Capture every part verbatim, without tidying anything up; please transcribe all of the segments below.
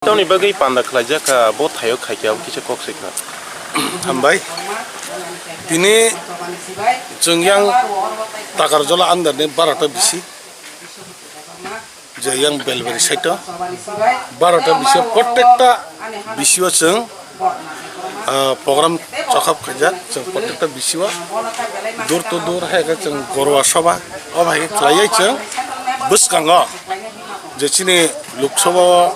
Tongni bagwi panda khlaijak kha, bo thaio khaikhe abo kisa kok se kha. Hambai. Tini chwng yang Takarjala under ni barota bisi, je yang Belbari side o barota bisi, protekta bisi o chwng, ah, program chokhap khaijak, chwng protekta bisi o door to door hai khe chwng Gorwa Sabha, o hai khe khlaiwi chwng bwskango. Je chini Lok Sabha o,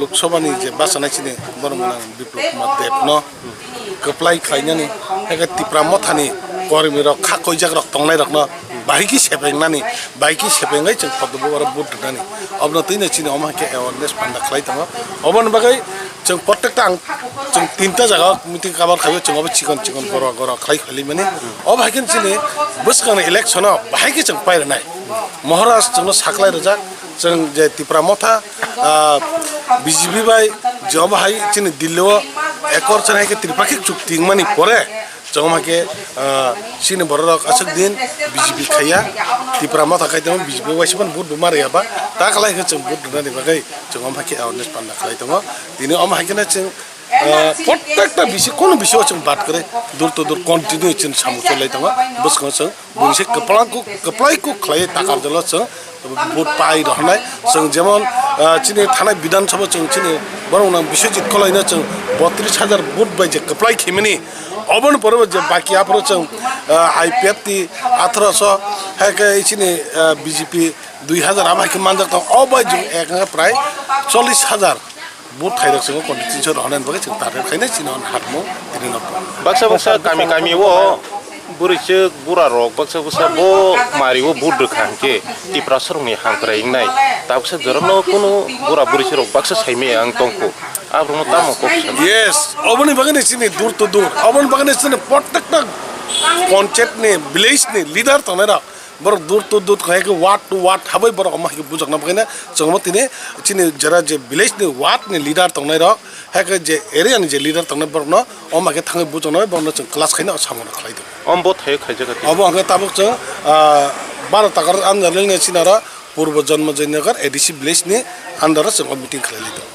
Lok Sabha ni je bachanai chini borok mwnang Biplab Kumar Deb no kwplai khlainani, hai khe Tipra Motha ni kormi rok kha koijak rok tongnai rok no bahai khe sepengnani, bahai khe sepengwi chwng Padma Bubaro vote rwnani. Obono twi no chini omo hai khe awareness panda khlai tongo. Oboni bagwi chwng protekta ang chwng tinta jaga o meeting cover khaio, chwng obo chikon chikon goro goro khlai khlaimani. Obo hai khe chini bwskang ni election o bahai khe chwng pai rwnai. Maharaj chwngno saklai rijak, chwng je Tipra Motha, ah, B J P bai je omo hai chini Delhi o ekor chwng hai khe tripakhik chukti wngmani pore, chwng omo hai khe, ah, chini borok rok aswk din B J P khaiya, Tipra Motha khai tongo, B J P waisa phano vote bo ma rwya ba, ta kwlai khe chwng vote rwnani bagwi chwng omo hai khe awareness panda khlai tongo. Tini omo hai kheno chwng Ah, protekta bisi, kono bisi o chwng bat kwrwi door to door continue chwng samung cholai tongo. Bwskango chwng buini se kwplai kuk, kwplai kuk khlaiwi Takarjala chwng vote pai rw hwnai. Chwng jemon, ah, chini thanai Bidhan Sabha chwng chini borok nang Biswajit Kolai no chwng botris hajar vote bai je kwplai khimani. Oboni pore bo je baki aphuru chwng, ah, I P F T athroso, hai khe chini, ah, B J P dui hajar abo hai khe manjak tongo. O bai chwng ek prai chollis hajar. Vote khairok chwng constituency rohornani bagwi chwng target khainai chini hwn harmung tini no. Baksa baksa kami kami o bwrwichwk bura rok baksa baksa bo mari o vote rwkha hinkhe Tiprasa rokni hamkrai wngnai. Tabuksa jorano kunu bura bwrwichwk rok baksa saimaya ang tongkho. Aborokno tamo kok sana. Yes, oboni bagwi ni chini door to door, oboni bagwi ni chini protekta panchayat ni, village ni leader tongnai rok. Borok door to door khai khe ward to ward habai borok omo hai khe bujakna bagwi na chwng omo tini chini jera je village ni ward ni leader tongnai rok, hai khe je area ni je leader tongnai borok no omo hai khe thangwi bujakna bai borok no chwng class khaina samung rok khlai di. Omo bo thaio khaijak kha. Obo hwnkhe tabuk chwng, ah, baro takar under ni chini aro Purbo Janmajay Nagar A D C village ni under o chwng o meeting khlai lai tongo.